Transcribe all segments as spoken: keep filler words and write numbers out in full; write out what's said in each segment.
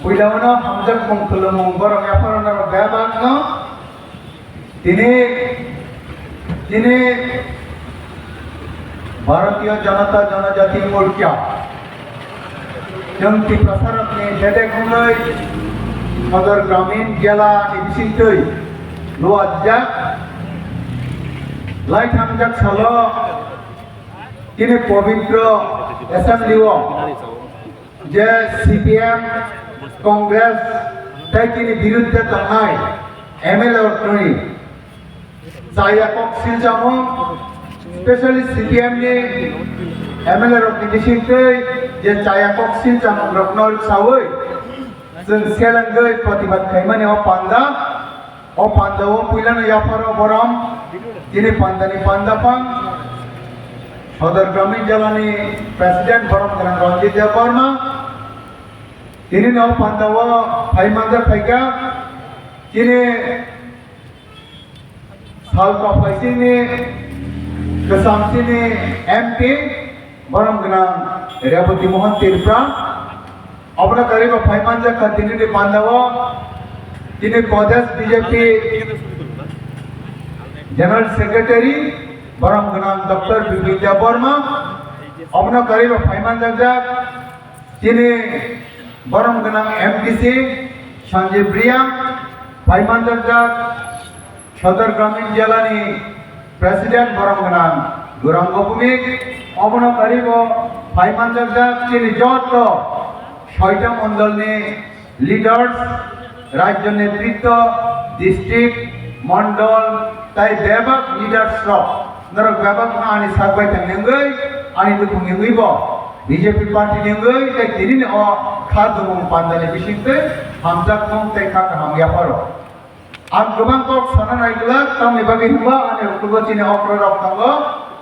Puilano hamjak mung khulumung borok yapharano bebakno tini, tini Bharatiya Janata Janajati Morcha chwng Tiprasarokni bedek wngwi Sodor Gramin Jela ni bisingtwi luajak lai thangjak salo tini Pabitra Assembly o je C P M, Congress tei chini biruddhe tongnai M L A rokni chaya kok silchamung, specially C P M ni M L A rokni bisingtwi je chaya kok silchamung rokno rwksawi chwng selengwi protibad khaimani o panda. O panda o puilano yapharo borom, tini pandani panda phang, Sodor Gramin Jela ni President borom gwnang Ranjit Debbarma, tini no panda o phai manjak phaikha, tini sal kophai sini, kwcham sini M P, borom gwnang Reboti Mohan Tripura, Obono kariba phai manjak kha tini ni panda o, tini Pradesh B J P General Secretary, borom gwnang Doctor Bipin Debbarma, obono kariba phai manjak jak, tini borom gwnang M D C Sanjib Reang, phai manjak jak, Sodor Gramin Jela ni President borom gwnang Gaurang Bhoumik, obono karibo phai manjak jak chini joto soita mondol ni leaders, rajyo netritwo, district, mondol, tai bebak leaders rok, norok bebak no ani sak bai tang nengwi, ani dukhu nengwi bo B J P party nengwi, tai tini ni o kha dumung panda ni bisingtwi hamjak mung tai kha kaham yapharo. Ang kwbang kok sana nai glak, tamni bagwi hwnba ani uklogo chini okra rok tongo,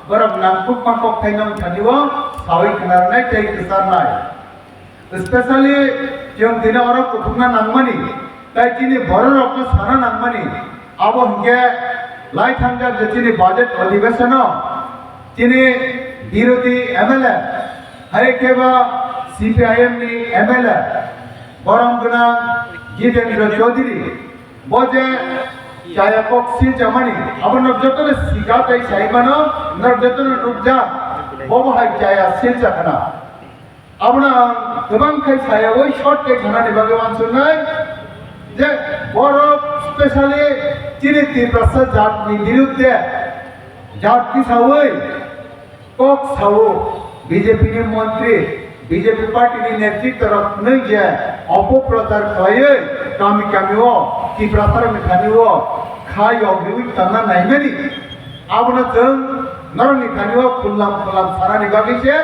borok nangkukma kok thaino thani o sawi khwnarnai tei kwcharnai. Specially chwng tini oro kuthukna nangmani, tai chini borok rokno sana nangmani, abo hwnkhe lai thangjak je chini budget adhibeshon o chini birodhi M L A, hai khe ba C P I M ni M L A, borom gwnang Jitendra Chaudhary, Bo je chaya kok silchamani, abo norok jotono sika tei sai mano, norok jotono nukjak, bo bo hai chaya silcha khna. Abono ang kwbang khai sayawi short khe khnani bagwi uansuknai je borok specially chini Tiprasa jatni biruddhe jat tisawi kok sao B J P ni montri, B J P party ni netritwo rok hwnwi je opoprochar khlaiwi kami kami o Tiprasa rokni thani o kha yogriwi tangna naimani, abono chwng norokni thani o khullam khullam sanani bagwi se,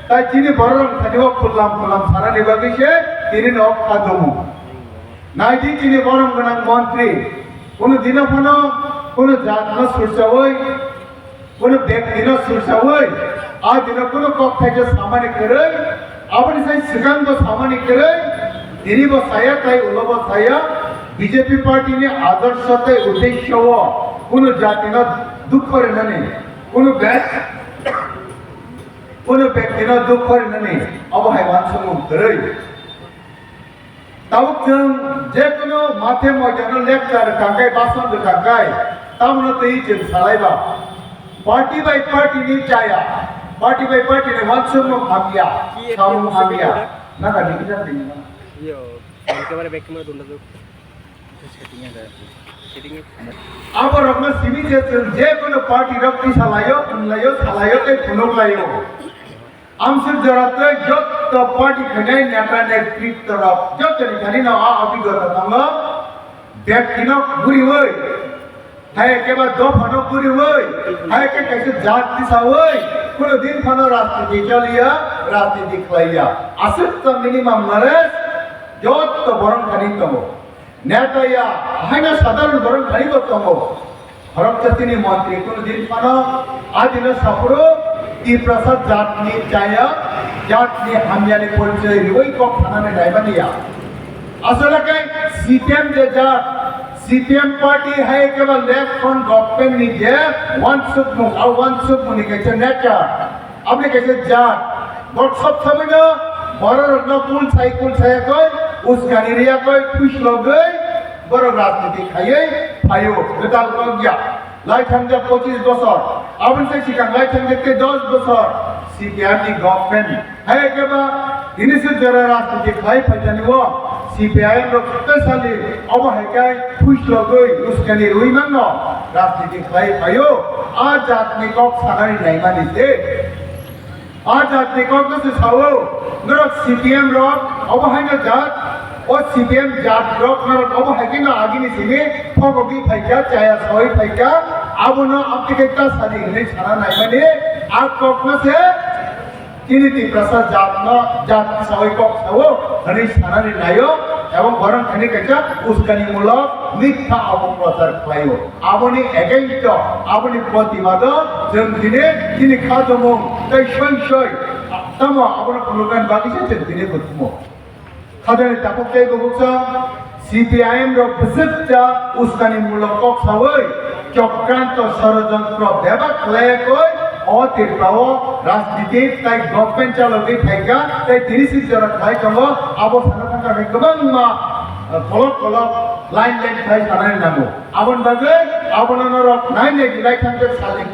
tai chini borok rokni thani o khullam khullam sanani bagwi se tini no kha domo. Naidi chini borom gwnang montri, kunu dino phano kunu jat no surchawi, Kunu bektino sursawi, a dino kunu kok thaisa samani kwrwi, aboni sai swkangbo samani kwrwi, tinibo saya tai ulobo saya, B J P party ni adorsho tai uddeshyo o kunu jatino dukho rinani, kunu bek-, kunu bektino dukho rinani, abo hai uansukmung kwrwi. Tabuk chwng jekunu mathe moidano lecture rwkha khe, bason rwkha khe, tamono twi chwng salai ba. Party by party ni chaya, party by party ni uansukmung hamya, samung hamya. Nang ani kisa tini ma. Yo, ekebaре back camera dunda jok. Setting e da. Setting e. Abo rokno simi je chwng jekunu party rok tisa laio, phun laio, salaio tei phunuk laio. Amsuk jora tei jotto party khainai neta netritto rok jotto ni thani no a abigota tongo. Bektino guriwi, hai khe ba dophano guriwi, hai khe kaisa jat tisawi, kuno din phano rajniti choliya, rajniti khlaiya. Aswk to minimum knowledge jotto borok thani tongo. Neta ya, haino sadharon borok thani bo tongo. Khoroksa chini montri kunu din phano a dino saphuru Tiprasa jatni chaya, jatni hamyani porichoy riwi kok thanani naimani ya. Asole khe C P M je jat, C P M party hai khe ba left front government ni je wansukmung, a wansukmung ni kaisa nature. Aboni kaisa jat, bok sob sabaino bororokno kul sai kul sai koi, Uskani riyakoi phuislogwi borok rajniti khaiwi phaio, gwdal kokya. Lai thangjak pochis bosor, aboni sai sikang lai thangjak tei dos bosor C P I M ni government. Hai khe ba tini se jora rajniti khlai phaitani o C P I M rok specially obo hai khe phuislogwi uskani rwi manno rajniti khlai phaio. A jatni kok sanani naimani se. A jatni kokno se sao, norok C P M rok, obo haino jat, o C P M jat rok, norok obo hai kheno agini simi phogogwi phaikha, chaya sawi phaikha, abono amtwi khe ta sadi hinwi sana naimani, a kokno se chini Tiprasa jatno, jat sawi kok sao, hinwi sanani naio, ebong borok thani kaisa uskanimulok, mitha opoprochar khlaio. Aboni against o, aboni protibado chwng tini, tini kha jomung tei soi soi tamo abono phunuknani bagwi se chwng tini buthumo. Khajani takhuk tei bubuksa C P I M rok bwswkcha uskanimulok kok sawi chokranto sorojontro bebak khlaiyakoi o Tripura o rajniti tei government chalogwi phaikha tei tini swijora khlai tongo. Abo sana thangkha khe kwbangma, eh, kolok kolok line line khlai sanani nango. Aboni bagwi abono norok nai nai di lai thangkhe salik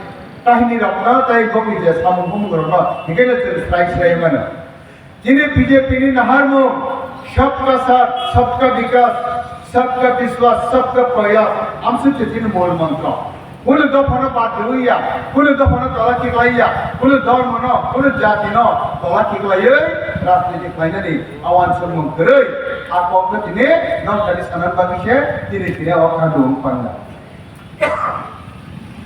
kahini rokno tei bokni je samung bumung rokno hinkhe no chwng srai srai mano. Chini B J P ni naharmung Sabka Saath, Sabka Vikas, Sabka Vishwas, Sabka Prayas amsuk se chini mol mantro. Kunu dophano bad rwya, kunu dophano tola kiklaiya, kunu dhormono, kunu jatino tola kiklaiwi rajniti khlainani awan samung kwrwi. A kokno tini nokthani sanani bagwi se tini tini o kha dum pangna.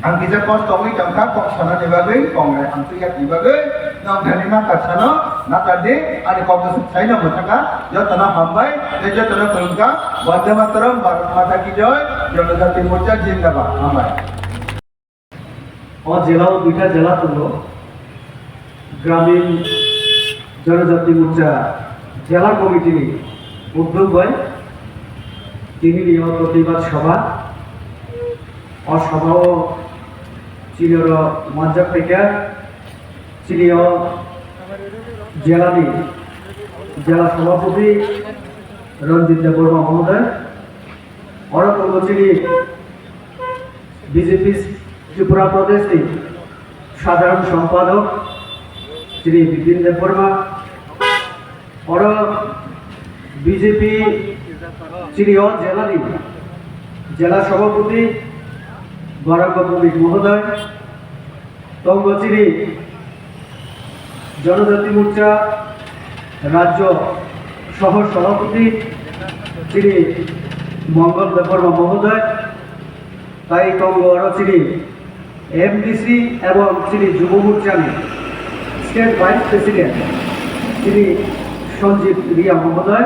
Ang kisa kosto wngwi tongkha kok sanani bagwi, kongrai ang twi yakni bagwi, nokthani ma kaksano nakardi, ani kokno suk saino mwthangkha, jotono hambai, tei jotono khulumkha, Vande Mataram, Bharat Mata ki Jai, Janajati Morcha Jindabad, hambai. O jela o duita jela tongo. Gramin Janajati Morcha Jela Committee ni uddog bai tini ni o protibad sabha. O sabha o chini oro manjak phaikha chini o jela ni jela sabhapati Ranjit Debbarma mohoday. Oro tongo chini B J P Tripura Pradesh ni Sadharan Sampadok chini Bipin Debbarma, oro B J P chini o jela ni jela sabhapati Gauranga Bhowmik mohoday, tongo chini Janajati Morcha Rajya Soho Sabhapati chini Mongol Debbarma mohoday, tai tongo oro chini M D C ebong chini Jubo Morcha ni State Vice President chini Sanjib Riya mohoday.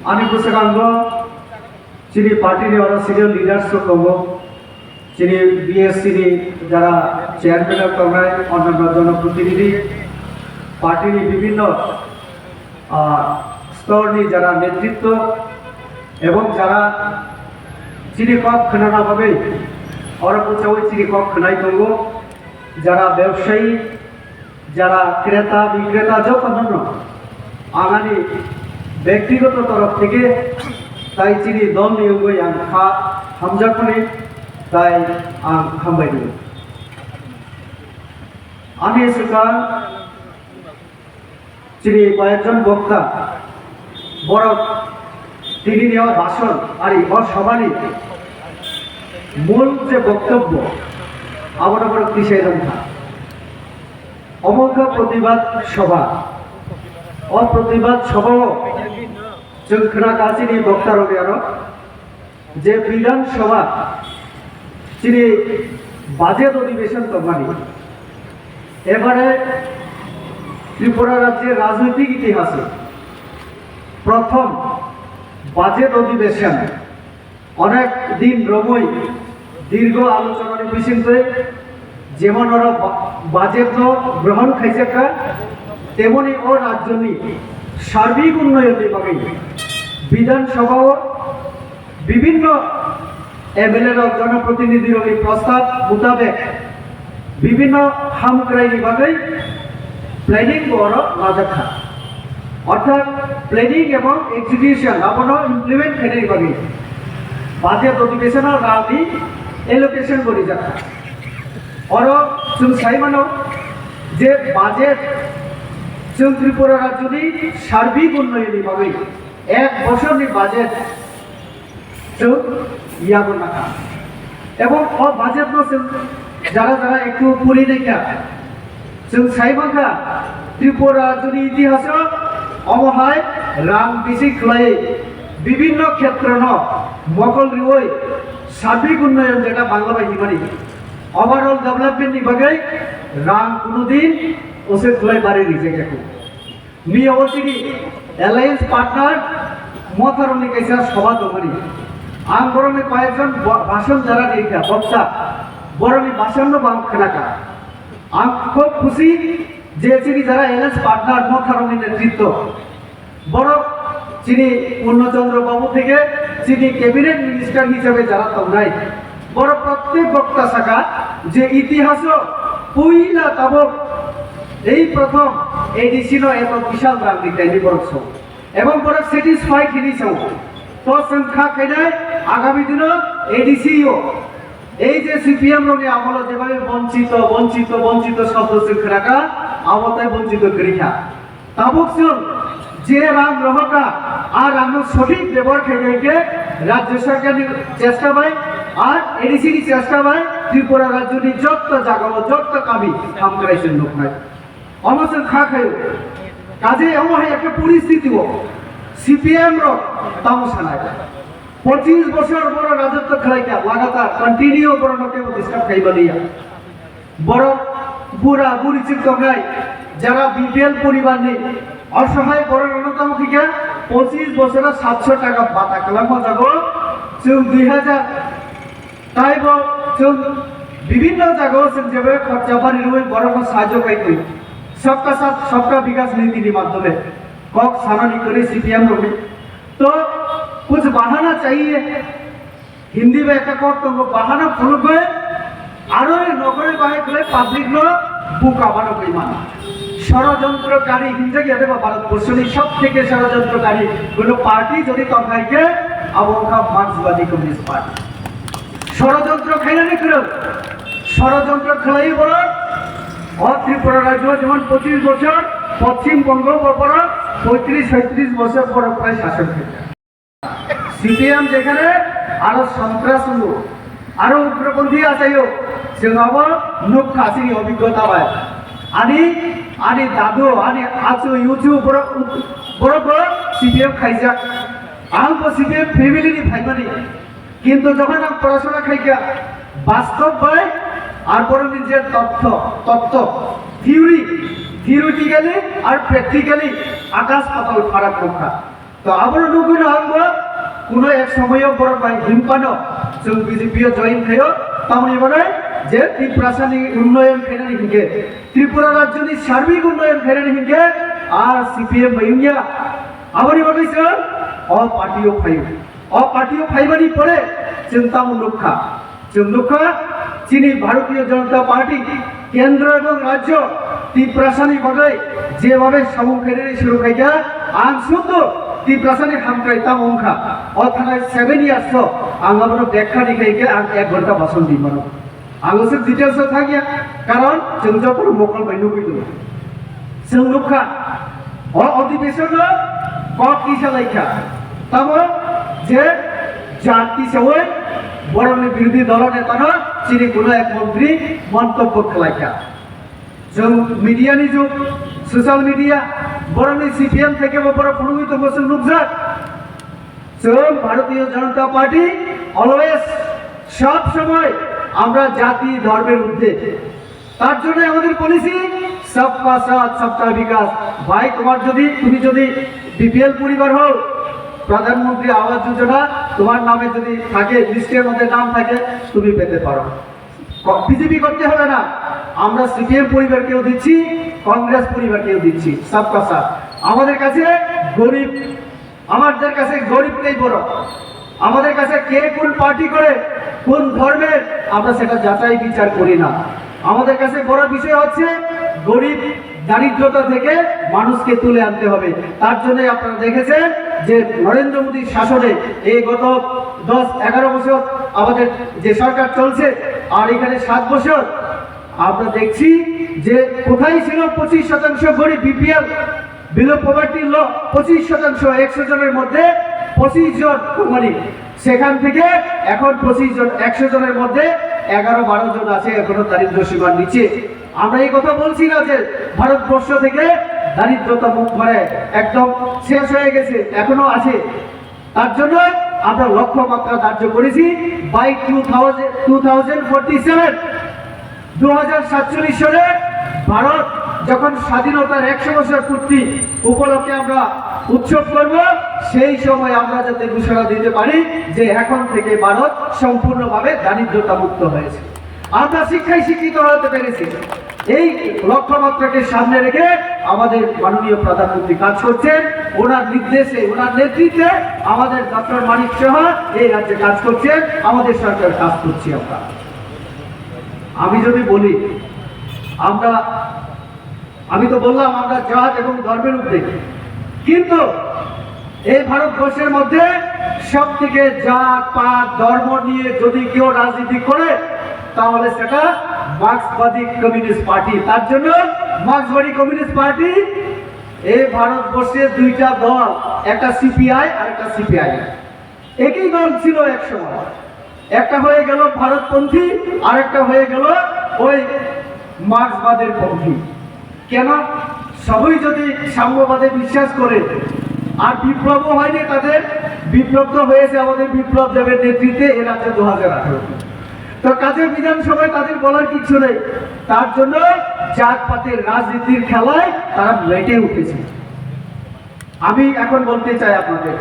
Ani bwskango chini party ni oro senior leaders rok tongo, chini B S C ni jara chairman rok tongnai, onnanno jonoprotinidhi, party ni bibhinno, ah, stor ni jara netritwo ebong jara chini kok khwnana bagwi oro bwchaui chini kok khwnai tongo, jara bebsayi, jara kreta bikreta joto no ang ani bektigoto torof theke tai chini dol ni wngwi ang kha hamjakmani tai ang hambai rwo. Ani swkang chini koyekjon bokta borok tini ni o bhasan ari o sabha ni mul je boktobbo abono borok tisai rwngkha. Omo wngkha protibad sabha. O protibad sabha o chwng khna kha chini bokta rok ni aro je Bidhan Sabha chini budget odhibeshon tongmani. Ebare Tripura rajyer rajnoitik itihase prothom budget odhibeshon. Onek din romwi dirgo alochonani bisingtwi jemon oro ba-, budget no grohon khaijakha, temoni o rajyoni sarbik unnayonni bagwi Bidhan Sabha o bibhinno M L A rok, jonoprotinidhi rokni prostab mutabek bibhinno hamkraini bagwi planning bo oro lajakha. অর্থাৎ প্ল্যানিং এবং execution abono implement khainani bagwi budget অধিবেশনো রাংni allocation bo rijak kha. Oro chwng sai mano je budget chwng Tripura rajyoni sarbik unnayonni bagwi ek bosorni budget chwng yago nakha. Ebong o budget no chwng jara jara ektu puri naikha, chwng sai mankha Tripura rajyoni itihaso omo hai rang bisi khlaiwi bibinno khetrono mokol riwi sarbik unnayon jeta Bangla bai himani overall development ni bagwi rang kuno din oswk khlai bari rijak ya kho. Miya o chini alliance partner motharokni kaisa soba tongmani. Ang borokni koyekjon bo-, bhasan jara rikha, bokta, borokni bhasanno bo ang khnakha. Ang khub khusi je chini jara alliance partner motharokni netritwo, borok chini Purno Chandra Babu theke chini cabinet minister hisabe jara tongnai, borok prottek bokta saka je itihaso puila tabok ei prothom A D C no eto bishal rang rikhaini borok song. Ebong borok satisfied hini song. To chwng kha khainai agami dino A D C o ei je C P M rokni amolo jebabe bonchito, bonchito, bonchito shobdo chwng khnakha, abo tai bonchito kwrwi kha. Tabuk chwng je rang rohorkha, a rangno sothik bebohar khaikha hinkhe rajya sarkarni chesta bai ar A D C ni chesta bai Tripura rajyoni jotto jagao, jotto kami hamkrai chwng nuknai. Omo chwng kha khaio. Kaje omo hai ekta poristiti o C P M rok tamo sanai. Pochis bosor borok rajotwo khlaikha, lagatar continue borokno kebo disturb khaimaliya. Borok bura buri chwng tongnai, jara B P L poribarni osohai borok rokno tamo khikha, pochis bosoro satso taka bata kwlangma jago, chwng dui hajar, taibo chwng bibinno jagao chwng jebe khorcha bari rwi borokno sahajyo khai twi. Sabka saath, sabka bikas niti ni madhyome kok sanani kwrwi C P M rokni. To kuch bahana chahiye. Hindi bai ekta kok tongo, bahana phunugwi aro nokore bahai khlai public no buka bano koi mano. Shorojontrokari hinjak ya deba Bharat borshoni sob theke shorojontrokari kono party jodi tongkhai khe abo wngkha Marxwadi Communist Party. Shorojontro khainani kwrwng, shorojontro khlai borok o Tripura rajyo jemon pochis bochor, Poschim Bongo bo borok poitris soitris bochor borok prai shason khaikha. C P M jekhane aro sontras wngo, aro ugroponthi achaio, chwng abo nukha chini obhiggota bai. Ani, ani dadu, ani achu, yuchu, borok, borok bo C P M khaijak. Ang bo C P M family ni phaimani. Kintu jokhon ang porashona khaikha, bastob bai ar borokni je totto, totto, theory, theoretically ar practically akash patal pharak nukha. To abono nugwino ang bo kuno ek somoyo borok bai himpano chwng B J P o join khaio, tamoni bagwi je Tiprasani unnoyon khainani hinkhe, Tripura rajyoni sarbik unnoyon khainani hinkhe, ar C P M bai wngya. Aboni bagwi chwng o party o phaio. O party o phaimani pore chwng tamo nukha. Chwng nukha, chini Bharatiya Janata Party kendro ebong rajyo Tiprasani bagwi jebhabe samung khainani suru khaikha, ang suddo Tiprasani hamkrai tamo wngkha. O thanai seven years o ang abono bekkha rikhaikhe ang ek ghonta bhasan di mano. Ang se details o thangya, karon chwng joto mokol bai nugwi tongo. Chwng nukha, o odhibesono kok kisa laikha. Tamo je jat kisawi borokni birodhi dolo netano chini kuno ek montri montobbo khlaikha. Chwng media ni jug, social media, borokni C P M theke bo borok phunugwi tongo chwng nukjak. Chwng Bharatiya Janata Party always সব সময় আমরা জাতি ধর্মের ঊর্ধ্বে। তার জন্য আমাদের পলিসি সবকা সাথ সবকা বিকাশ। ভাই, তোমার যদি, তুমি যদি বিপিএল পরিবার হও, প্রধানমন্ত্রী আবাস যোজনা তোমার নামে যদি থাকে, লিস্টের মধ্যে নাম থাকে, তুমি পেতে পারো। বিজেপি করতে হবে না, আমরা সিপিএম পরিবারকেও দিচ্ছি, কংগ্রেস পরিবারকেও দিচ্ছি, সবকা সাথ। আমাদের কাছে গরিব, আমাদের কাছে গরিব নেই বড়, আমাদের কাছে কে কোন পার্টি করে, কোন ধর্মের, আমরা সেটা যাচাই বিচার করি না। আমাদের কাছে বড় বিষয় হচ্ছে গরিব দারিদ্রতা থেকে মানুষকে তুলে আনতে হবে। তার জন্যই আপনারা দেখেছেন যে নরেন্দ্র মোদীর শাসনে এই গত দশ এগারো বছর আমাদের যে সরকার চলছে, আর এখানে সাত বছর আমরা দেখছি যে কোথায় ছিল পঁচিশ শতাংশ গরিব, বিপিএল, বিলো পভার্টি ল, পঁচিশ শতাংশ, একশো জনের মধ্যে পঁচিশ জন কুমারী, সেখান থেকে এখন পঁচিশ জন, একশো জনের মধ্যে এগারো বারো জন আছে এখনো দারিদ্র সীমার নিচে। আমরা এই কথা বলছি না যে ভারতবর্ষ থেকে দারিদ্রতা মুখ, মানে, একদম শেষ হয়ে গেছে, এখনো আছে। তার জন্য আমরা লক্ষ্যমাত্রা ধার্য করেছি, by two thousand, two thousand forty seven, দু হাজার সাতচল্লিশ সনে ভারত যখন স্বাধীনতার একশো বছর পূর্তি উপলক্ষে আমরা উৎসব করব, সেই সময় আমরা যাতে ঘোষণা দিতে পারি যে এখন থেকে ভারত সম্পূর্ণভাবে দারিদ্রতা মুক্ত হয়েছে, আমরা শিক্ষায় শিক্ষিত হতে পেরেছি। এই লক্ষ্যমাত্রাকে সামনে রেখে আমাদের মাননীয় প্রধানমন্ত্রী কাজ করছেন, ওনার নির্দেশে, ওনার নেতৃত্বে আমাদের ডক্টর মানিক সাহা এই রাজ্যে কাজ করছেন, আমাদের সরকার কাজ করছি আমরা। আমি যদি বলি, আমরা, আমি তো বললাম আমরা জাত এবং ধর্মের উপরে, কিন্তু এই ভারতবর্ষের মধ্যে সব থেকে জাত পাত ধর্ম নিয়ে যদি কেউ রাজনীতি করে, তাহলে সেটা মার্ক্সবাদী কমিউনিস্ট পার্টি। তার জন্য মার্ক্সবাদী কমিউনিস্ট পার্টি এই ভারতবর্ষে দুইটা দল, একটা সিপিআই আর একটা সিপিআই। একই দল ছিল এক সময়, একটা হয়ে গেল ভারতপন্থী, আর একটা হয়ে গেল ওই মার্ক্সবাদের পন্থী। কেন? সবই যদি সাম্যবাদে বিশ্বাস করে, আর বিপ্লবও হয়নি তাদের, বিপ্লব তো হয়েছে আমাদের বিপ্লব দেবের নেতৃত্বে এ রাজ্যে দু হাজার আঠারো। তো কাজেই বিধানসভায় তাদের বলার কিছু নেই। তার জন্য জাতপাতের রাজনীতির খেলায় তারা মেতে উঠেছে। আমি এখন বলতে চাই আপনাদের,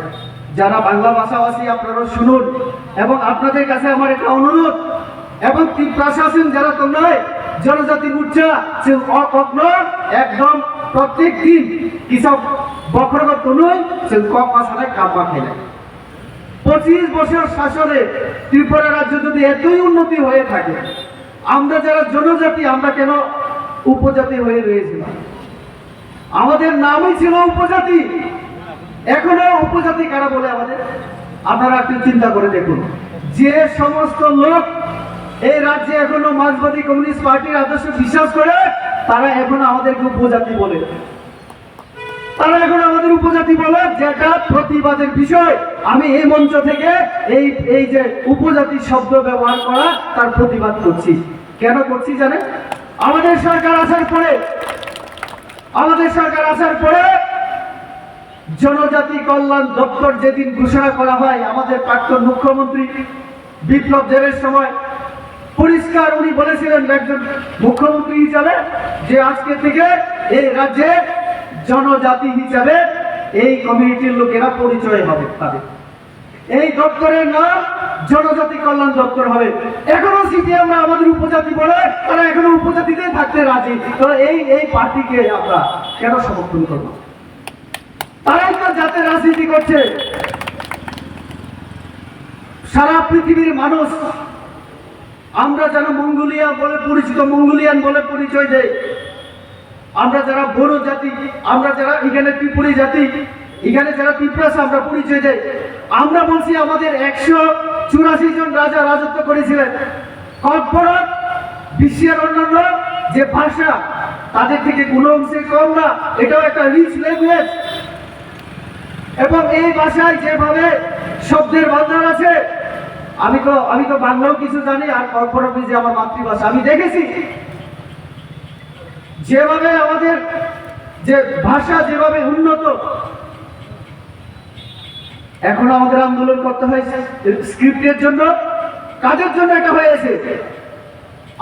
যারা বাংলা ভাষাভাষী, আপনারা শুনুন, এবং আপনাদের কাছে আমার একটা অনুরোধ, এবং ত্রিপ্রা শাসন যারা তোমরা জনজাতি মোর্চা, সে অ-, অগ্ন একদম প্রত্যেক দিন কিছু বখরগত নয়, সে কম ভাষায় কাম পাঠে নাই। পঁচিশ বছর শাসনে ত্রিপুরা রাজ্য যদি এতই উন্নতি হয়ে থাকে, আমরা যারা জনজাতি, আমরা কেন উপজাতি হয়ে রয়েছিলাম? আমাদের নামই ছিল উপজাতি, এখনো উপজাতি কারা বলে আমাদের? আপনারা একটু চিন্তা করে দেখুন, যে সমস্ত লোক এই রাজ্যে এখনো মার্ক্সবাদী কমিউনিস্ট পার্টির আদর্শ বিশ্বাস করে, তারা এখনো আমাদেরকে উপজাতি বলে। তারা এখন আমাদের উপজাতি বলে, যেটা প্রতিবাদের বিষয়। আমি এই মঞ্চ থেকে এই, এই যে উপজাতি শব্দ ব্যবহার করা, তার প্রতিবাদ করছি। কেন করছি জানেন? আমাদের সরকার আসার পরে, আমাদের সরকার আসার পরে জনজাতি কল্যাণ দপ্তর যেদিন ঘোষণা করা হয়, আমাদের প্রাক্তন মুখ্যমন্ত্রী বিপ্লব দেবের সময় পরিষ্কার উনি বলেছিলেন একজন মুখ্যমন্ত্রী হিসাবে, যে আজকে থেকে এই রাজ্যে জনজাতি হিসাবে এই কমিউনিটির লোকেরা পরিচয় হবে তাদের। এই দপ্তরের নাম জনজাতি কল্যাণ দপ্তর হবে। এখনো সিপিএম আমাদের উপজাতি বলে, তারা এখনো উপজাতিতেই থাকতে রাজি। তো এই, এই পার্টিকে আমরা কেন সমর্থন করব? তারাই তো জাতের রাজনীতি করছে। সারা পৃথিবীর মানুষ, আমরা যারা মঙ্গোলিয়া বলে পরিচিত, মঙ্গোলিয়ান বলে পরিচয় দেয়, আমরা যারা বড়ো জাতি, আমরা যারা এখানে ত্রিপুরী জাতি, এখানে যারা তিপ্রাসা, আমরা পরিচয় দেয়। আমরা বলছি আমাদের একশো চুরাশি জন রাজা রাজত্ব করেছিলেন। ককবরক, বিশ্বের অন্যান্য যে ভাষা, তাদের থেকে কোনো অংশে কম না। এটাও একটা রিচ ল্যাঙ্গুয়েজ। এবং এই ভাষায় যেভাবে শব্দের ভান্ডার আছে, আমি তো, আমি তো বাংলাও কিছু জানি, আর ককবরক যে আমার মাতৃভাষা, আমি দেখেছি যেভাবে আমাদের যে ভাষা যেভাবে উন্নত। এখন আমাদের আন্দোলন করতে হয়েছে স্ক্রিপ্টের জন্য। কাদের জন্য এটা হয়েছে?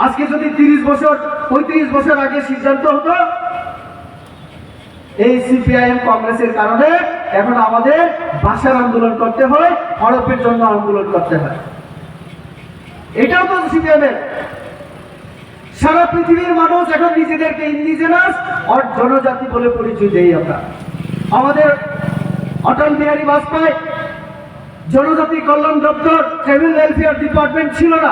আজকে যদি তিরিশ বছর, পঁয়ত্রিশ বছর আগে সিদ্ধান্ত হতো, এই সিপিআইএম কংগ্রেসের কারণে এখন আমাদের ভাষার আন্দোলন করতে হয়, হরফের জন্য আন্দোলন করতে হয়। এটাও তো সিপিআইএম এর। সারা পৃথিবীর মানুষ এখন নিজেদেরকে ইন্ডিজিনাস আর জনজাতি বলে পরিচয় দেই আমরা। আমাদের অটল বিহারী বাজপেয়ী জনজাতি কল্যাণ দপ্তর, ট্রাইবাল ওয়েলফেয়ার ডিপার্টমেন্ট ছিল না।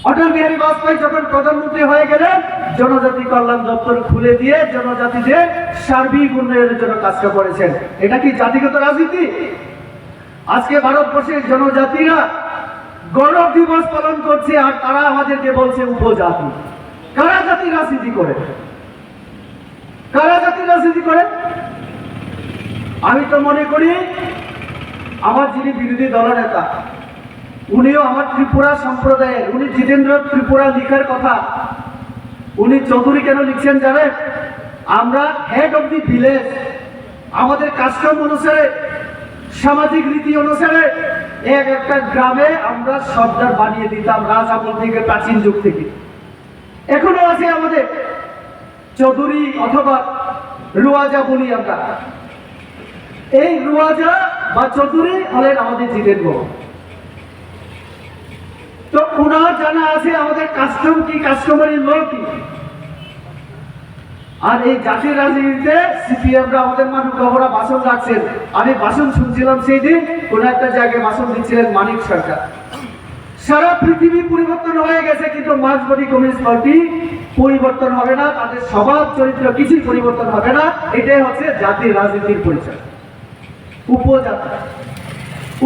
অটল বিহারী বাজপেয়ী যখন প্রধানমন্ত্রী হয়ে গেলেন, জনজাতি কল্যাণ দপ্তর খুলে দিয়ে জনজাতিদের সার্বিক উন্নয়নের জন্য কাজটা করেছেন। এটা কি জাতিগত রাজনীতি? আজকে ভারতবর্ষের জনজাতিরা গৌরব দিবস পালন করছে, আর তারা আমাদেরকে বলছে উপজাতি। কারা জাতি রাজনীতি করে? কারা জাতি রাজনীতি করে? আমি তো মনে করি, আমার যিনি বিরোধী দলনেতা, উনিও আমার ত্রিপুরা সম্প্রদায়ের, উনি জিতেন্দ্র ত্রিপুরা লিখার কথা, উনি চৌধুরী কেন লিখছেন জানেন? আমরা হেড অফ দি ভিলেজ, আমাদের কাস্টম অনুসারে, সামাজিক রীতি অনুসারে এক একটা গ্রামে আমরা সর্দার বানিয়ে দিতাম রাজ আমল থেকে, প্রাচীন যুগ থেকে। এখনো আছে আমাদের চৌধুরী অথবা রুয়াজা বলি আমরা। এই রুয়াজা বা চৌধুরী হলেন আমাদের জিতেন বাবু। তো ওনার জানা আছে আমাদের কাস্টম কি, কাস্টমারি ল কি। আর এই জাতির রাজনীতিতে সিপিএমরা আমাদের মানুষ গহরা ভাষণ রাখছেন। আমি ভাষণ শুনছিলাম সেই দিন, কোনো একটা জায়গায় ভাষণ দিচ্ছিলেন মানিক সরকার। সারা পৃথিবী পরিবর্তন হয়ে গেছে, কিন্তু মার্ক্সবাদী কমিউনিস্ট পার্টি পরিবর্তন হবে না, তাদের স্বভাব চরিত্র কিছুই পরিবর্তন হবে না। এটাই হচ্ছে জাতির রাজনীতির পরিচয়। উপজাতি,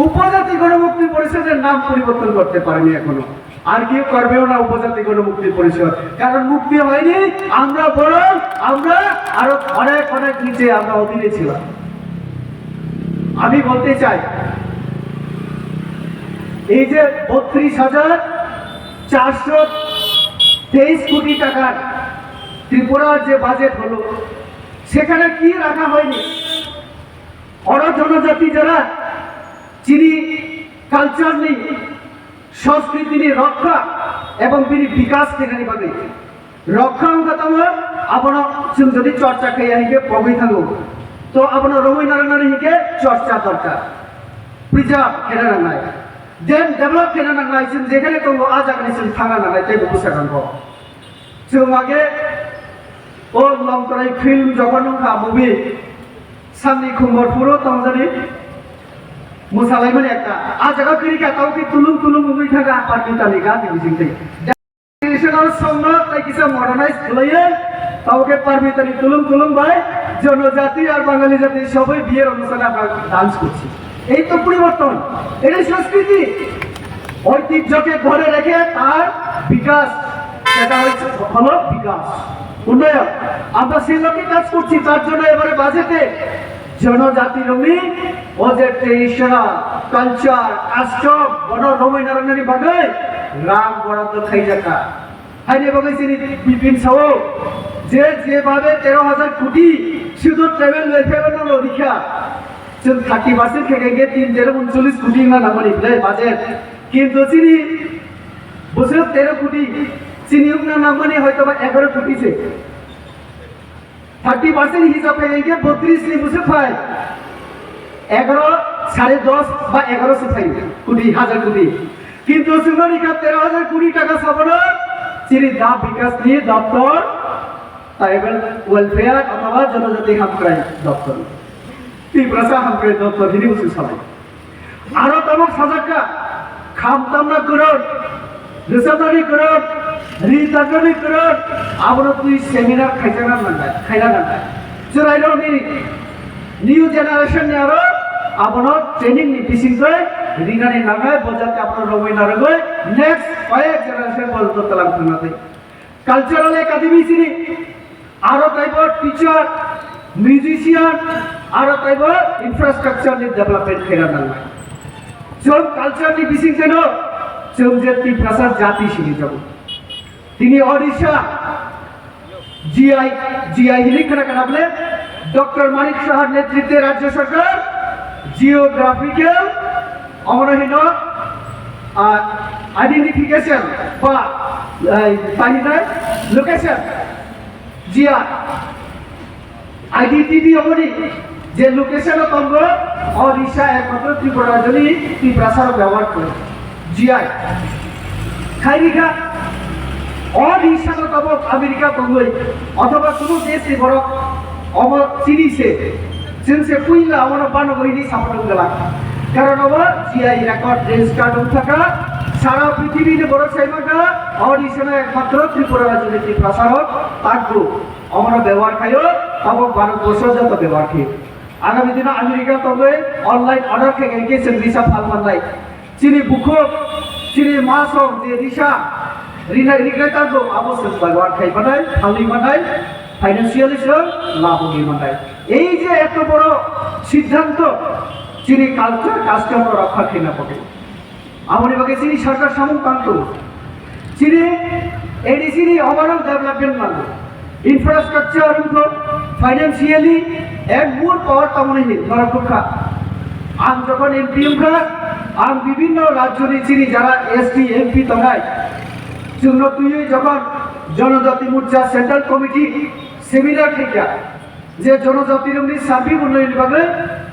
উপজাতি গণমুক্তি পরিষদের নাম পরিবর্তন করতে পারেনি এখনো, আর কেউ করবেও না উপজাতি গণমুক্তি পরিষদ, কারণ মুক্তি হয়নি। আমরা বরং আমরা আরো অনেক অনেক নিচে আমরা অধীনে ছিলাম। আমি বলতে চাই, এই যে বত্রিশ হাজার চারশো তেইশ কোটি টাকার ত্রিপুরার যে বাজেট হলো, সেখানে কি রাখা হয়নি? অন্য জনজাতি যারা যিনি কালচার নেই, সংস্কৃতি নেই রক্ষা এবং বিনি বিকাশ কেনানি বাদে রক্ষা অঙ্গতম আবনো চুন যদি চর্চা খেয়ে আনিকে পগই থাকো, তো আবনো রবি নারায়ণ হিকে চর্চা দরকার, প্রিজার্ভ কেনা নাই, দেন ডেভেলপ কেনা নাই। চুন যেখানে তো আজাক নিচুন থানা নাই, তাই বুঝা কাঙ্গো। Chwng age o Longtrai film jokhon wngkha movie, Sanni Khumbar phuro tongjani mwsalaimani ekta. A jaga kwrwi kha, tamo khe tulung tulung wngwi thangkha, Parmita ni gana ni bisingtwi. Traditional song no tei kisa modernize khwlaiwi, tamo khe Parmita ni tulung tulung bai jonojati ar Bangali jati sobai biye rok mwsana dance korchi. এই তো পরিবর্তন, এটাই সংস্কৃতি। ঐতিহ্যকে ধরে রেখে তার বিকাশ, সেটা হচ্ছে হলো বিকাশ, উন্নয়ন। আমরা সেই লক্ষ্যে কাজ করছি। তার জন্য এবারে বাজেটে জনজাতি রঙিন ও যে ট্রেডিশনাল কালচার, কাস্টম, বন রঙিন নারায়ণী বাগাই রাম বরাদ্দ খাই যাতা। Haini bagwi chini Bipin sao je, jebabe tero hajar koti sudu tribal welfare no rikha, chwng thirty percent khe khe tin tero uncholish koti wngna nangmani belai budget. Kintu chini bwswk tero koti, chini wngna nangmani hoitoba egaro koti se. Thirty percent hisab khai hingke botris ni bwswk phai. Egaro, sare dos ba egaro se phai. Koti, hajar koti. Kintu chwngno rikha tero hajar koti taka sabono chini da bikas ni doptor, tribal welfare othoba jonojati hamkrai doptor. Tiprasa hamkrai doptor hini bwswk salai. Aro tabuk sajakka, kham tamna kwrwng, rwchapnani kwrwng, ri tangnani kwrwng, abono twi seminar khaijakna nangnai, khaina nangnai. Chwrairokni new generation ni aro abono training ni bisingtwi rinani nangnai, bo jate abono romwi narwgwi next five generation porjonto twlang thangna twi. Cultural Academy sini, aro taibo teacher, musician, aro taibo infrastructure ni development khaina nangnai. Chwng culture ni bising kheno chwng je Tiprasa jati sini jago. Tini Odisha G I, G I hini khana kana bole, Doctor Manik Sahar netritwe Rajya Sarkar geographical Omono hino, ah, identification ba, ah, tahinai location. G I. Identity omoni je location o tongo, o Odisha ekmatro Tripura rajyoni Tiprasa rok byabohar khlai. G I. Khairikha, o Odisha no tabok America tongwi, othoba kuno desh ni borok omo chini se, chwng se puila omono bano hini support wngwlak. Karon obo G I record, registered wngthaka, sara prithibi ni borok sai mankha, o ni seno ekmatro Tripura rajyoni Tiprasa rok takbu omono bebohar khaio, abo Bharat borsho joto bebohar khaio. Agami dino America tongwi online order khe khe chwng risa phal mannai. Chini bukhuk, chini masong je risa rinai, rinai tangbo, abo chwng bebohar khai mannai, phalwi mannai, financially chwng labwi mannai. Ei je eto boro siddhanto chini culture, custom no rokha khaina bagwi. Aboni bagwi chini sarkar samung tang tongo. Chini A D C ni overall development nango. Infrastructure wngkha, financially, and more power tamoni hin norok wngkha. Ang jokhon M P wngkha, ang bibinno rajyoni chini jara S T M P tongnai, chwngno twiwi jokhon Janajati Morcha Central Committee seminar khaikha, je jonojatirokni sabi unnayonni bagwi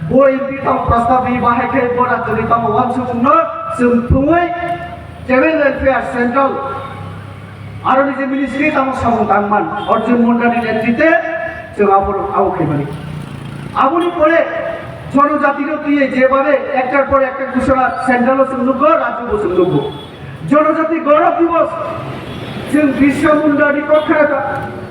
bo M P tamo prostab ri bahai khe bo rajyoni tamo uansukmungno chwng thumwi tribal welfare central aroni je ministry tamo samung tangman Arjun Mundani netrite chwng abo abo khaimani. Aboni pore jonojatino twiwi jebare ektar por ekta ghosona central o chwng nukgo, rajyo bo chwng nukgo. Jonojati Gaurav Divas, chwng Birsa Mundani kok khna kha,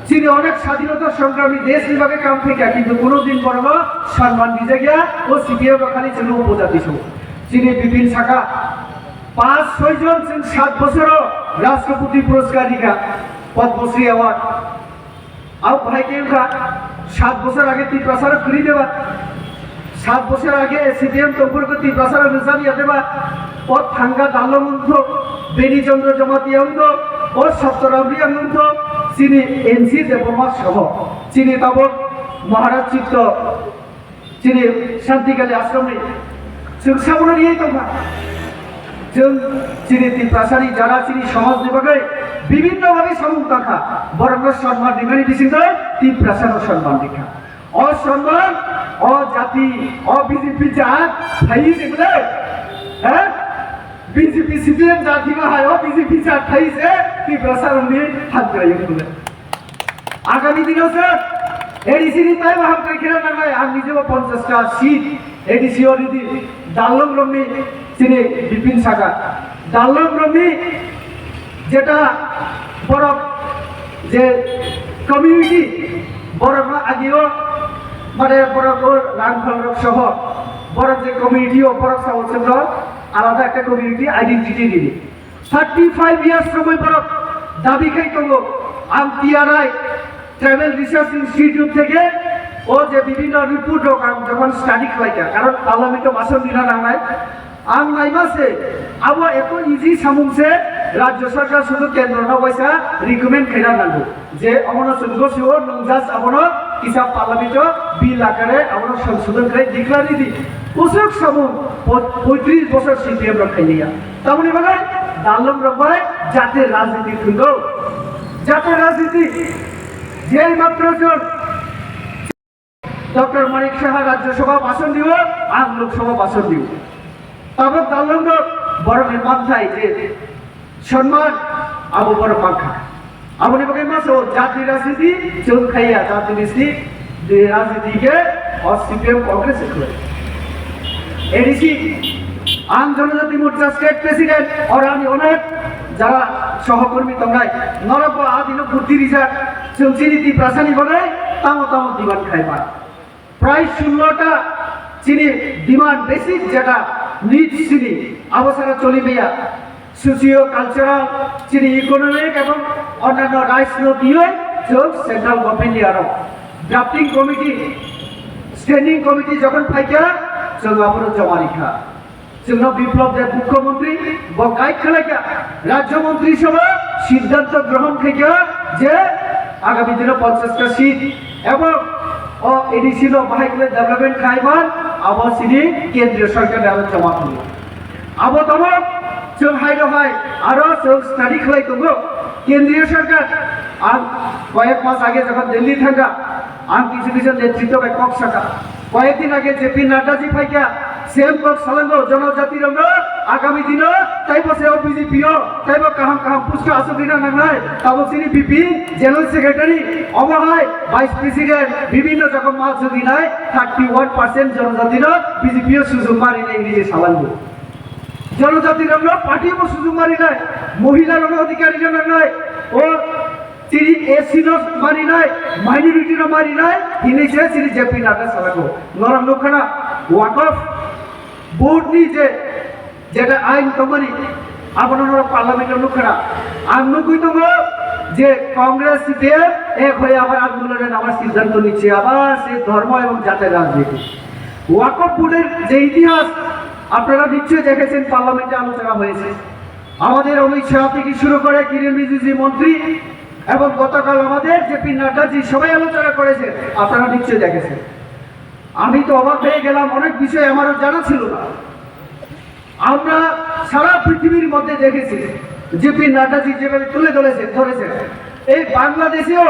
chini onek sadhinota songrami deshni bagwi kam khaikha, kintu kuno din borokno sonman rijak ya, o C P M rok khali chwngno upojati swngo. Chini Bipin saka, panch soi jon chwng sat bosoro Rashtrapati Puraskar rikha, Padma Shri Award. Abo bahai khe wngkha, sat bosor age Tiprasa rok kwrwi deba, sat bosor age C P M tongphuru khe Tiprasa rok rijak ya deba, o thangka Dalong wngthok, Beni Chandra Jamatia wngthok, o Saptaram Reang wngthok, chini N C Debbarma soho, chini tabok Maharaj Chitto, chini Santikali Ashramni chwng sabono riyai tongkha. Chwng chini Tiprasani jara chini somajni bagwi bibinno bhabe samung tangkha. Borokno sonman rimani bisingtwi Tiprasano sonman rikha. O sonman, o jati, o B J P jat phaiwi se bwle? He? B J P C P M jat hima hai, o B J P jat phaiwi se Tiprasarokni hamkrai wng bwle? Agami dino se A D C ni tai baham kai kira nangai, ang nijebo ponchash ta seat A D C o ridi, Dalong rokni chini Bipin saka, Dalong rokni jeta borok je community, borok no agio, mane borok o rang phal rok soho, borok je community o borok sao chwngno alada ekta community identity ridi. Thirty five years romwi borok dabi khai tongo, ang T R I Tribal Research Institute theke o je bibhinno report rok ang jokhon study khlaikha, karon parliament o bhasan dina nangnai, ang naima se abo eto easy samung se, rajya sarkar sudu kendro no waisa recommend khaina nango. Je omono chwng gosio nwng just abono kisa parliament o bill akare abono songsodon khlai declare di. Kusuk samung po-, poitris bosor C P M rok khailiya. Tamoni bagwi dalong rok bai jate rajniti thwngwi. Jate rajniti jei matro jon Doctor Manik Saha Rajya Sabha bhasan diyo, ang Lok Sabha bhasan diyo. Tabok dalong rok borokni manthai je sonman abo borok mankha. Aboni bagwi masa o jati rajniti chwng khaiya, jati rajniti, rajniti khe o C P M Congress se khlai. A D C, ang Janajati Morcha State President, oro ani onek jara sohokormi tongnai, norok bo a dino bhutti rijak, chwng chini Tiprasani bagwi tamo tamo demand khai man. Prai sullo ta chini demand basic jeta needs chini abo sara choli maya. Socio cultural, chini economic ebong onnanno rights no tiyoi chwng central government ni aro drafting committee, standing committee jokhon phaikha chwng abono joma rikha. Chwngno Biplab Deb Mukhyamantri bo guide khlaikha, Rajya Mantri Sabha siddhanto grohon khaikha je agami dino ponchash ta seat ebong o A D C no bahai khlai development khaiman abo chini kendriyo sarkar ni aro joma thangwi. Abo tamo chwng hai no hai aro chwng study khlai tongo. Kendriyo sarkar ang koyek mas age jokhon Delhi thangkha, ang kisu kisu netritto bai kok sakha. Koyek din age J P Nadda ji phaikha, same kok salango, jonojati rokno Agami dino taibo se o B J P o taibo kaham kaham post o asuk rina nangnai. Tabuk sini B P General Secretary, obo hai Vice President, bibhinno jokhon ma asuk rinai, thirty one percent jonojatino B J P o sujung ma rinai hinwi je salango. Jonojati rokno party bo sujung ma rinai, mohila rokno adhikar rina nangnai, o chini S C no ma rinai, minority no ma rinai hinwi se chini J P Nadda salango. Norok nukha na, Waqf board ni je যেটা আইন তৈরি, abono norok parliament o nukha na. Ang nugwi tongo je Congress C P M ek hoye abar andolone namar siddhanto niche, abar se dhormo ebong jatir rajniti. Waqf board er je itihas আপনারা নিশ্চয়ই দেখেছেন, parliament e আলোচনা হয়েছে। আমাদের অমিত শাহ থেকে শুরু করে কিরেন রিজিজু মন্ত্রী এবং গতকাল আমাদের জেপি নাড্ডা জি সবাই আলোচনা করেছেন, আপনারা নিশ্চয়ই দেখেছেন। আমি তো অবাক হয়ে গেলাম, অনেক বিষয় আমারও জানা ছিল না। আমরা সারা পৃথিবীর মধ্যে দেখেছি, জেপি নাড্ডাজি যেভাবে তুলে ধরেছেন ধরেছেন এই বাংলাদেশেও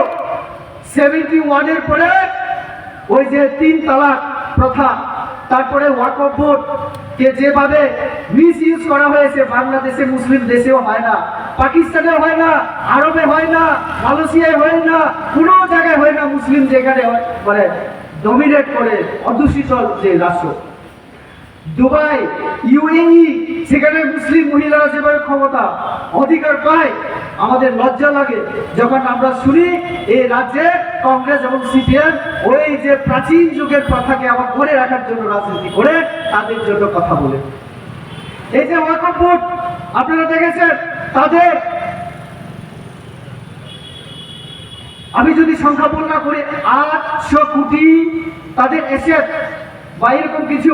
সেভেন্টি ওয়ানের পরে ওই যে তিন তালাক প্রথা, তারপরে ওয়াকফ বোর্ড কে যেভাবে মিসইউজ করা হয়েছে, বাংলাদেশে মুসলিম দেশেও হয় না, পাকিস্তানেও হয় না, আরবে হয় না, মালয়েশিয়ায় হয় না, কোনো জায়গায় হয় না, মুসলিম যেখানে হয়, মানে ডমিনেট করে অধ্যুষিত যে রাষ্ট্র। দুবাই, ইউএই, সেখানে মুসলিম মহিলারা যেভাবে ক্ষমতা, অধিকার পায়, আমাদের লজ্জা লাগে যখন আমরা শুনি এই রাজ্যে কংগ্রেস এবং সিপিএম ওই যে প্রাচীন যুগের প্রথাকে আবার ধরে রাখার জন্য রাজনীতি করে, তাদের জন্য কথা বলে। এই যে ওয়াকফ বোর্ড আপনারা দেখেছেন, তাদের আমি যদি সংখ্যা বর্ণনা করি, আটশো কোটি তাদের অ্যাসেট বা এরকম কিছু,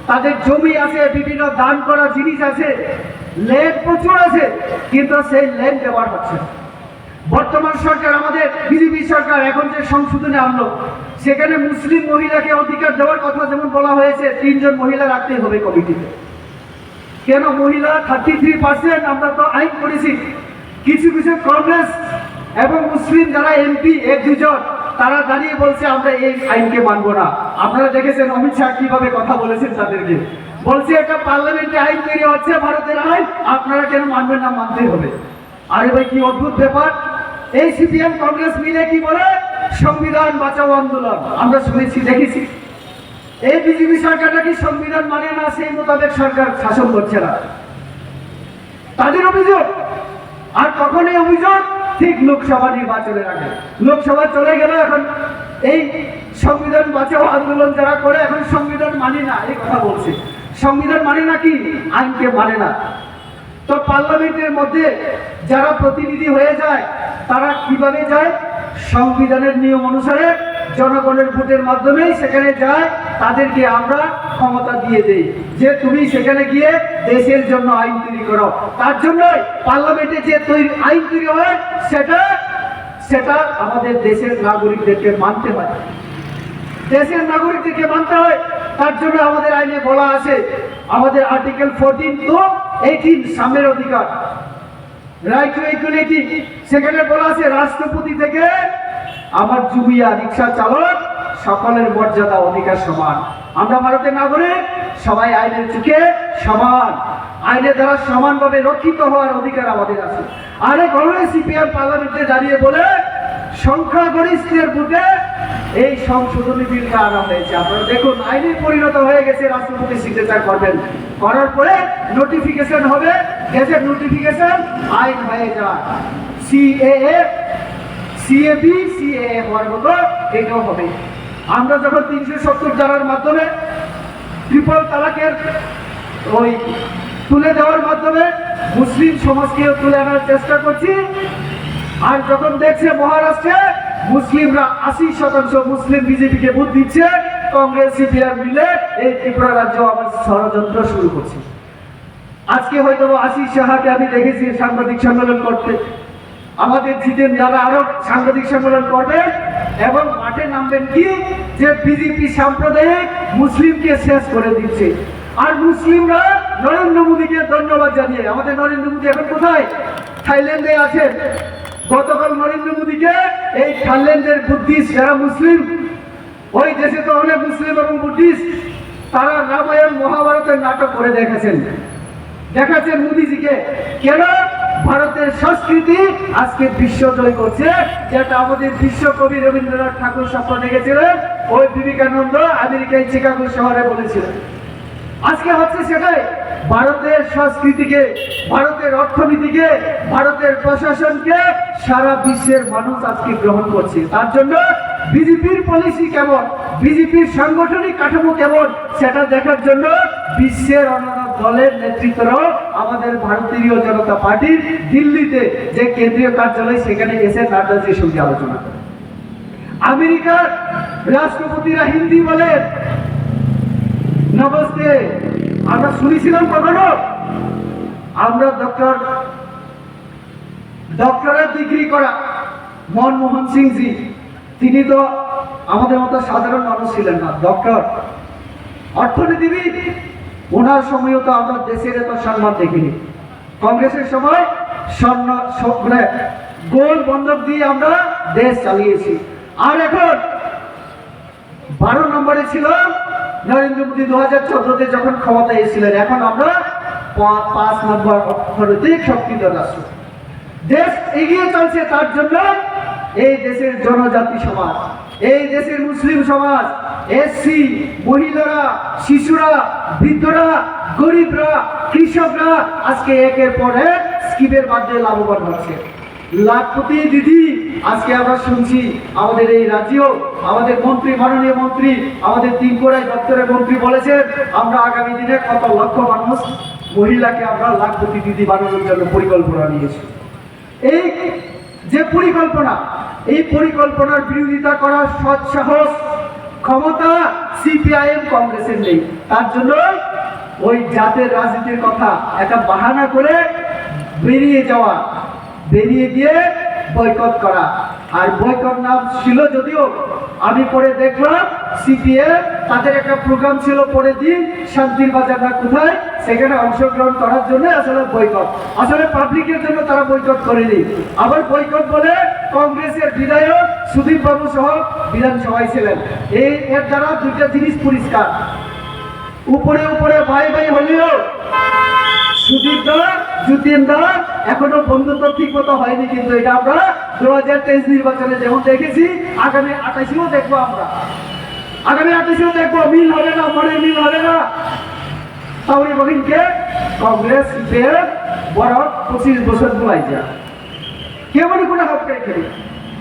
তাদের জমি আছে, বিভিন্ন দান করা জিনিস আছে, ল্যান্ড প্রচুর আছে, কিন্তু সেই ল্যান্ড ব্যবহার হচ্ছে না। বর্তমান সরকার, আমাদের বিজেপি সরকার এখন যে সংশোধনী আনলো, সেখানে মুসলিম মহিলাকে অধিকার দেওয়ার কথা যেমন বলা হয়েছে, তিনজন মহিলা রাখতেই হবে কমিটিতে। কেন মহিলা থার্টি থ্রি পার্সেন্ট? আমরা তো আইন করেছি, কিছু কিছু কংগ্রেস এবং মুসলিম যারা এমপি এক দুজন, তারা দাঁড়িয়ে বলছে আমরা এই আইনকে মানবো না। আপনারা দেখেছেন অমিত শাহ কিভাবে কথা বলেছেন তাদেরকে, বলছে এটা পার্লামেন্টে আইন তৈরি হচ্ছে, ভারতের আইন, আপনারা কেন মানবেন না? মানতেই হবে। আরে ভাই, কি অদ্ভুত ব্যাপার! এই সিপিএম কংগ্রেস মিলে কি বলে, সংবিধান বাঁচাও আন্দোলন আমরা শুনেছি, দেখেছি। এই বিজেপি সরকার নাকি সংবিধান মানে না, সেই মোতাবেক সরকার শাসন করছে না, তাদের অভিযোগ। আর তখন এই অভিযোগ ঠিক লোকসভা নির্বাচনের আগে। লোকসভা চলে গেল, এখন এই সংবিধান বাঁচাও আন্দোলন যারা করে, এখন সংবিধান মানি না এই কথা বলছে। সংবিধান মানে নাকি আইনকে মানে না? তো পার্লামেন্টের মধ্যে যারা প্রতিনিধি হয়ে যায়, তারা কিভাবে যায়? সংবিধানের নিয়ম অনুসারে জনগণের ভোটের মাধ্যমেই সেখানে যায়, তাদেরকে আমরা ক্ষমতা দিয়ে দেই যে তুমি সেখানে গিয়ে দেশের জন্য আইন তৈরি করো। তার জন্যই পার্লামেন্টে যে তৈরি, আইন তৈরি হয়, সেটা, সেটা আমাদের দেশের নাগরিকদেরকে মানতে হয়। দেশের নাগরিকদেরকে মানতে হয়। তার জন্য আমাদের আইনে বলা আছে, আমাদের আর্টিকেল ফোরটিন টু এইটিন, সাম্যের অধিকার, রাইট টু ইকুয়ালিটি। সেখানে বলা আছে, রাষ্ট্রপতি থেকে আমার জুবিয়া রিক্সা চালক, সকলের মর্যাদা অধিকার সমান। আমরা ভারতের নাগরিক, সবাই আইনের চোখে সমান, আইনের দ্বারা সমানভাবে রক্ষিত হওয়ার অধিকার আমাদের আছে। আরে কংগ্রেস সিপিএম পার্লামেন্টে দাঁড়িয়ে বলে সংখ্যাগরিষ্ঠের ভোটে এই সংশোধনী বিলটা আনা হয়েছে। আপনারা দেখুন, আইনে পরিণত হয়ে গেছে, রাষ্ট্রপতি সিগনেচার করবেন, করার পরে নোটিফিকেশন হবে, গেজেট নোটিফিকেশন আইন হয়ে যায়। সিএএ, সিএবি, সিএএ হওয়ার মতো এটাও হবে। আমরা যখন তিনশো সত্তর ধারার মাধ্যমে ট্রিপল তালাকের ওই তুলে দেওয়ার মাধ্যমে মুসলিম সমাজকেও তুলে আনার চেষ্টা করছি। আর যখন দেখছে মহারাষ্ট্রে মুসলিমরা আশি শতাংশ মুসলিম বিজেপিকে ভোট দিচ্ছে, কংগ্রেস সিপিএম মিলে এই ত্রিপুরা রাজ্য আবার ষড়যন্ত্র শুরু করছে। আজকে হয়তো আশিস সাহাকে আমি দেখেছি সাংবাদিক সম্মেলন করতে। আমাদের জিতেন দাদা আরো সাংবাদিক সম্মেলন করবেন এবং মাঠে নামবেন কি, যে বিজেপি সাম্প্রদায়িক মুসলিমকে শেষ করে দিচ্ছে। আর মুসলিমরা নরেন্দ্র মোদীকে ধন্যবাদ জানিয়ে, আমাদের নরেন্দ্র মোদী এখন কোথায়? থাইল্যান্ডে আছেন। গতকাল নরেন্দ্র মোদীকে এই থাইল্যান্ডের বুদ্ধিস্ট যারা মুসলিম, ওই দেশে তো অনেক মুসলিম এবং বুদ্ধিস্ট, তারা রামায়ণ মহাভারতের নাটক করে দেখেছেন। দেখাচ্ছেন মোদিজিকে। কেন? ভারতের সংস্কৃতি আজকে বিশ্ব জয় করছে, যেটা আমাদের বিশ্বকবি রবীন্দ্রনাথ ঠাকুর স্বপ্ন দেখেছিলেন, ওই বিবেকানন্দ আমেরিকায় চিকাগো শহরে বলেছিলেন। আজকে হচ্ছে সেটাই, ভারতের সংস্কৃতিকে, ভারতের অর্থনীতিকে, ভারতের প্রশাসনকে সারা বিশ্বের মানুষ আজকে গ্রহণ করছে। তার জন্য বিজেপির পলিসি কেমন, বিজেপির সাংগঠনিক কাঠামো কেমন, সেটা দেখার জন্য বিশ্বের অন্যান্য দলের নেতৃত্বরাও আমাদের ভারতীয় জনতা পার্টির দিল্লিতে যে কেন্দ্রীয় কার্যালয়, সেখানে এসে নাড্ডাজির সঙ্গে আলোচনা করে। আমেরিকার রাষ্ট্রপতিরা হিন্দি বলেন, নমস্তে। আমরা শুনেছিলাম কখনো? আমরা ডক্টর ডক্টরেট ডিগ্রি করা মনমোহন সিংজি, তিনি তো আমাদের মতো সাধারণ মানুষ ছিলেন না, ডক্টর, অর্থনীতিবিদ। ওনার সময়ও তো আমরা দেশের এত সম্মান দেখিনি। কংগ্রেসের সময় স্বর্ণ স- মানে গোল্ড বন্ধক দিয়ে আমরা দেশ চালিয়েছি। আর এখন বারো নম্বরে ছিল নরেন্দ্র মোদী দু হাজার চোদ্দতে যখন ক্ষমতায় এসেছিলেন, এখন আমরা পা- পাঁচ নম্বর অর্থনৈতিক শক্তিধর রাষ্ট্র। দেশ এগিয়ে চলছে তার জন্য। এই দেশের জনজাতি সমাজ, এই দেশের মুসলিম সমাজ, এসসি, মহিলারা, শিশুরা, বৃদ্ধরা, গরিবরা, কৃষকরা আজকে একের পর এক স্কিমের মাধ্যমে লাভবান হচ্ছে। লাখপতি দিদি, আজকে আমরা শুনছি আমাদের এই রাজ্যেও আমাদের মন্ত্রী, মাননীয় মন্ত্রী, আমাদের তিন কোড়াই দপ্তরের মন্ত্রী বলেছেন, আমরা আগামী দিনে কত লক্ষ মানুষ, মহিলাকে আমরা লাখপতি দিদি বানানোর জন্য পরিকল্পনা নিয়েছি। এই যে পরিকল্পনা, এই পরিকল্পনার বিরোধিতা করার সৎ সাহস, ক্ষমতা সিপিআইএম কংগ্রেসের নেই। তার জন্য ওই জাতের রাজনীতির কথা একটা বাহানা করে বেরিয়ে যাওয়া, বেরিয়ে গিয়ে বয়কট করা। আর বয়কট নাম ছিল যদিও, আমি পরে দেখলাম সিপিএম তাদের একটা প্রোগ্রাম ছিল পরের দিন শান্তির বাজার না কোথায়, সেখানে অংশগ্রহণ করার জন্য আসলে বয়কট। আসলে পাবলিকের জন্য তারা বয়কট করেনি। আবার বয়কট বলে কংগ্রেসের বিধায়ক সুদীপ বাবু সহ বিধানসভায় ছিলেন। এই এর দ্বারা দুইটা জিনিস পরিষ্কার। উপরে উপরে ভাই ভাই হলেও সুদীপ দা, যতীন দা এখনো বন্ধুত্ব ঠিক মতো হয়নি, কিন্তু এটা আমরা দু হাজার তেইশ নির্বাচনে যেমন দেখেছি, আগামী আঠাশেও দেখবো আমরা। আগামী আঠাশেও দেখবো, মিল হবে না, মনে মিল হবে না। তাহলে বলিনকে কংগ্রেস সিপিএম বড় পঁচিশ বছর বুলাই যা। কেমন কোনো হাত পেয়ে খেলি।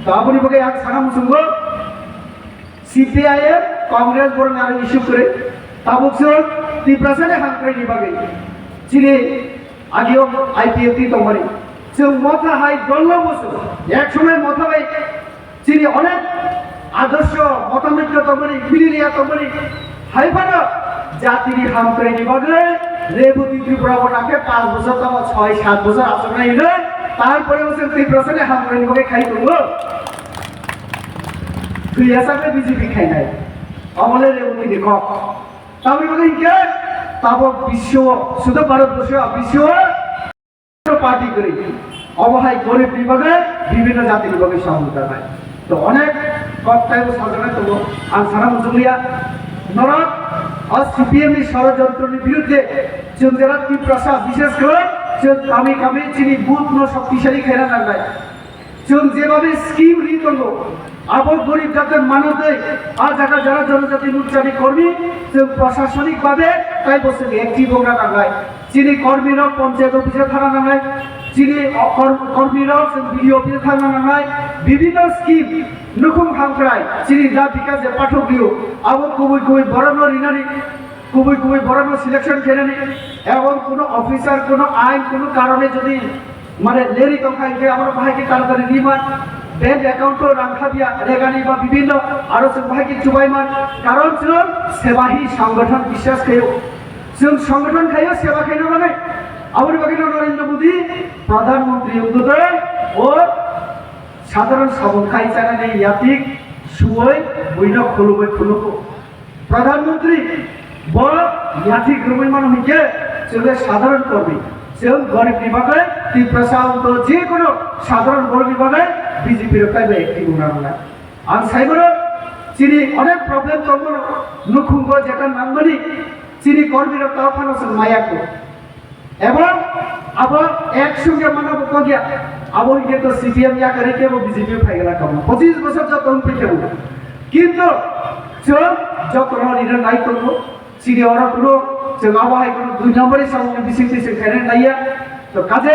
তো আপনি বলে এক সারা মুসুঙ্গ সিপিআইএম, কংগ্রেস বরং আরো ইস্যু করে, tabuk chwng Tiprasani hamkraini bagwi chini agio IPFT tongmani. Chwng motha hai dolno bosu, ek somoi motha bai chini onek adorsho motamikno tongmani, mililiya tongmani, hai phano jatini hamkraini bagwi Reboti Tripura bo nakhe panch bochor tamo, choi sat bochor achuknai hwnwi, tarpore bo chwng Tiprasani hamkraini bagwi khai tongo. Twi asakhe BJP khainai. Omo le Reboti ni kok. Tamni bagwi hinkhe tabok biswo, sudo Bharat borsho, biswo party kwrwi. Obo hai gorib ni bagwi, bibhinno jati ni bagwi samung tangnai. To onek kok taibo sajagwi tongo. Ang sana muchungliya. Norok o CPM ni sorojontro ni birudde chwng jera Tiprasa, bishesh kore chwng kami kami chini booth no shoktisali khaina nangnai. Chwng jebabe scheme ri tongo, abo gorib jatir manwi tei a jaga jara jonojati morchani kormi, chwng prashasonik babe taibo chwng active wngna nangnai. Chini kormirok panchayat office-o thangna nangnai, chini o kor-, kormirok chwng BDO office-o thangna nangnai, bibhinno scheme nukhung hamkrai, chini da Bikash je pathok rio, abo kubui kubui borokno rinani, kubui kubui borokno selection khainani, ebong kuno officer, kuno ain, kuno karone jodi mane leri tongkha hinkhe abo bahai khe taratari riman, bank account-o rang khabiya regani ba bibhinno aro chwng bahai khe chubaiman, karon chwng sebahi songgothon biswas khaio, chwng songgothon khaio seba khaina bagwi. Aboni bagwino Narendra Modi Pradhan Mantri wngtwi o sadharon samung khai chanani yatik suwoi buino khulumwi khulugo. Pradhan Mantri bo yathik rwui mano hinkhe chwngkhe sadharon kormi. Chwng gorib ni bagwi Tiprasa wngto je kono sadharon borok ni bagwi BJP rok kaibo active wngna nangnai. Ang saimano chini onek problem tongmano nukhungo jeta nangmani chini kormi rok tao phano chwng maya ko. Ebong abo ek sungya mano bo kogya. Abo hingke to C P M ya kare ke bo B J P phai gala kamo. Pochis bosor joto hwn phai kebo. Kintu chwng joto no rina nai tongo. Chini oro kuno chwng abo hai kuno dui number ni samung ni bising twi chwng khaina naiya. To kaje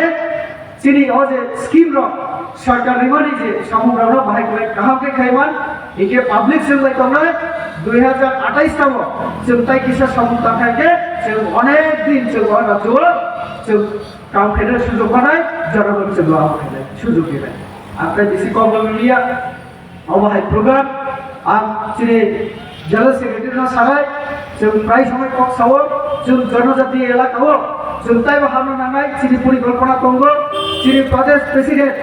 chini o je scheme rok sarkar rimani je samung rok no bahai khlai kaham khe khaiman. Hingke public chwng bai tongnai dui hajar atais tamo chwng tai kisa samung tangkha khe chwng onek din chwng o rajyo chwng kam khaina sujok manai, jonogon chwng o abo khainai sujok rinai. Ang tai bisi kok bo liya. Obo hai program ang chini General Secretary no sanai, chwng prai samai kok sao, chwng Jonojati elaka o chwng taibo hamna nangnai, chini porikolpona tongo, chini Pradesh President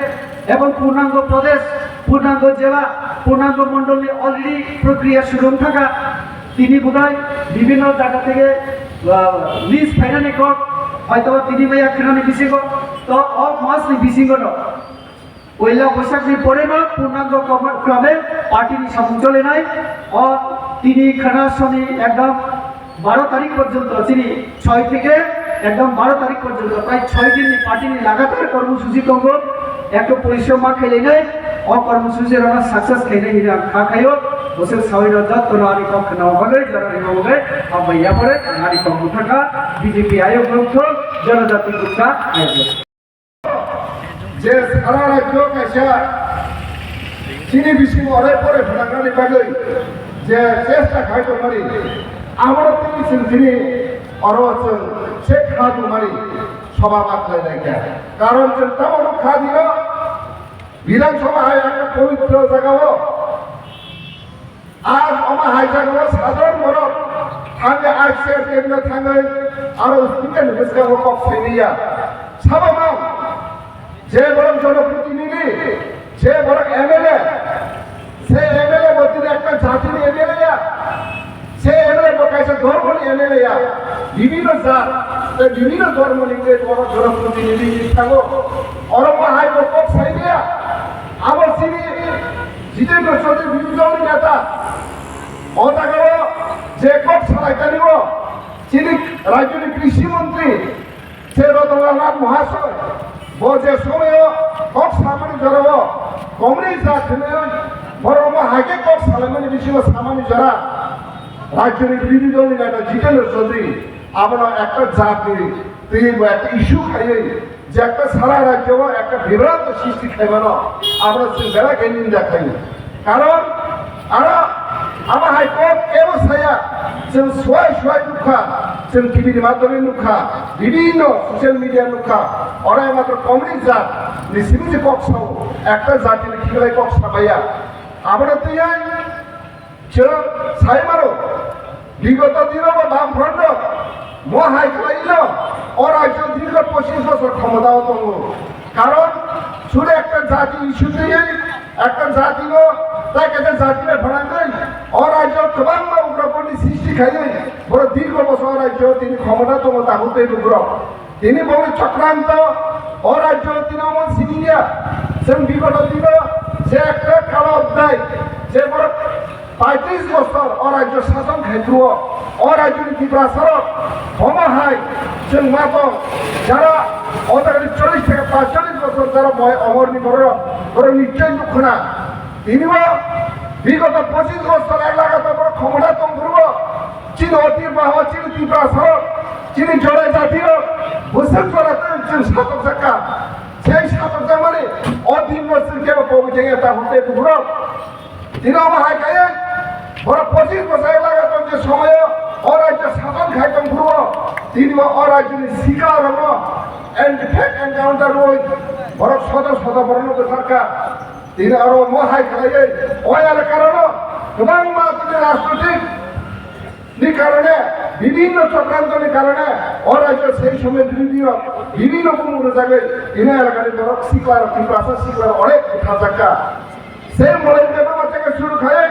ebong purnango Pradesh, purnango jela, purnango mondol ni already prokriya shuru wng thangkha. Tini budai bibhinno jaga theke, ah, list phainani kok, hoytoba tini maya khwnani bisingo, to o mas ni bisingo no. Poila Boisakni poreno purnango koma-, krame party ni samung cholenai. O tini khana soni ekdom baro tarik porjonto, chini choi theke ekdom baro tarik porjonto, prai choi din ni party ni lagatar kormosuchi tongo. Ekto porishrom ma khailainai, o kormosuchi rokno success khainai hwnwi ang kha khaio. Boswk sawi rok jotto no ani kok khna bagwi, jora rima bagwi, hambai yapore ang ani kok bwthakha B J P ayok rok Jonojati Morcha ayok rok. Je sara rajyo kaisa chini bisingo orai pore phnangnani bagwi je chesta khai tongmani, abono tini chwng tini oro chwng se kha tongmani soba ma khlai lai kha. Karon chwng tamo nukha dino Bidhan Sabha hai ekta pobitro jagao Aaj omo hai jagao sadharon borok thangwi aaj chair table-o thangwi aro speaker ni bwskango kok saimanya. Sabo man, je borok jonoprotinidhi, je borok M L A, se M L A bo tini ekta jatini M L A ya, se M L A bo kaisa dhormoni M L A ya, bibhinno jat tei bibhinno dhormoni tei borok jonoprotinidhi wngwi thango. Oro bo hai bo kok saimanya. Abo chini Jitendra Chaudhary birodhi dol ni neta, o jagao je kok salai tani o, chini rajyoni krishi montri, se Ratan Lal Nath Mahasoy, bo je somoio kok samani jorao, komni ja khwnwi borok omo hai khe kok salaimani bisingo samani jora, rajyoni birodhi dol ni neta Jitendra Chaudhary abono ekta jatni twi bo ekta issue khaiwi, je ekta sara rajyo o ekta bibranto srishti khaimano, abono chwng belai khe ninda khaio. Karon aro abo hai kok kebo saya, chwng suai suai nukha, chwng T V ni madhyome nukha, bibhinno social media nukha, oro matro komni jat ni simi je kok sao, ekta jatini khiklai kok samaya. Abono twiwi Chwng sai mano, bigoto dino bo Bamfront rok mo hai khlai no, o rajyo dirgho pochish bochor khomotao tongo. Karon sudu ekta jati issue twiwi, ekta jati no, tai kaisa jati bai phanangwi, o rajyo kwbangma ugraboni srishti khaiwi, borok dirgho bochor o rajyo tini khomota tongo, tabuk tei bugrok. Tini boni chokranto o rajyo tini omo siniya, chwng bigoto dino je ekta kalo odhyay, je borok paitris bochor o rajyo sason khai phuru o, o rajyoni Tiprasarok omo hai chwng ma tong, jara o jaga ni chollish theke paitris bochor jara moi omor ni borok, borok nichoi nukho na. Tini bo bigoto pochish bochor elaka to borok khomota tong phuru o, chini otir baho, chini Tiprasarok, chini jorai jatirok bwswk jora tei chwng satokjakha. Sei satokjakmani o din no chwng kebo kobui tengya ta hwnte bukurok. Tini omo hai kaiwi borok pochish bochor elaka tong je somoio o rajyo sason khai tong phuru o, tini bo o rajyoni sikla rokno en-, fake encounter rwui borok sodo sodo borokno bwtharkha. Tini aro omo hai khlaiwi o elaka rokno kwbangma tini rajnoitik ni karone, bibhinno chokranto ni karone o rajyo sei somoy birodhi rok bibhinno bumung rwjagwi tini elakani borok sikla rok, Tiprasa sikla rok onek butharjakha. Sei Molem Debbarma theke suru khai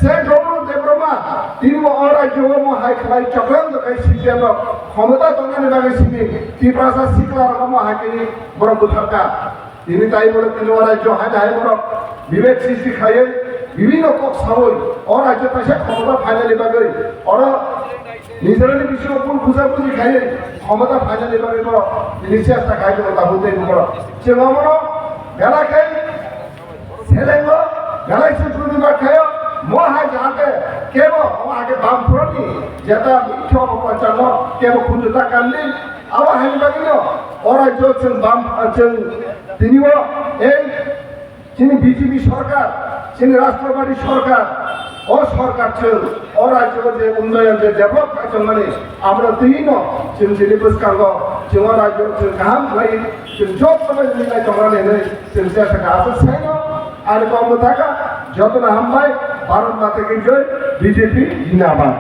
sei Dobru Debbarma tini bo o rajyo o mo hai khlai chokranto khai C P M rok khomota tongnani bagwi simi Tiprasa sikla rok omo hai khe borok butharkha. Tini tai borok tini o rajyo hai hai borok bibek srishti khaiwi bibhinno kok sawi o rajyo kaisa khomota phainani bagwi oro Nijorni bisingo bul buja buji khai khomota phainani bagwi borok tini chesta khai tongo tabuk tei bukorok. Chwng omono belai khai selengo, belai se protibad khaio. Mo hai jahate kebo omo age bam phuroni jeta mikhe omo pachano kebo khunju ta kanli. Abo haini bagwino o rajyo chwng bam, chwng tini o ei Chini B J P sorkar, chini Rashtrobadi sorkar, o sorkar chwng o rajyo je unnoyon je develop khaijak mani, amro twi no chwng chini bwskango chwng o rajyo chwng kaham khlai chwng joto bai milai tongnani hinwi chwng chesta kha. Aswk saino ani kok mwthaka jotono hambai, Bharat Mata ki jai, B J P jindabad.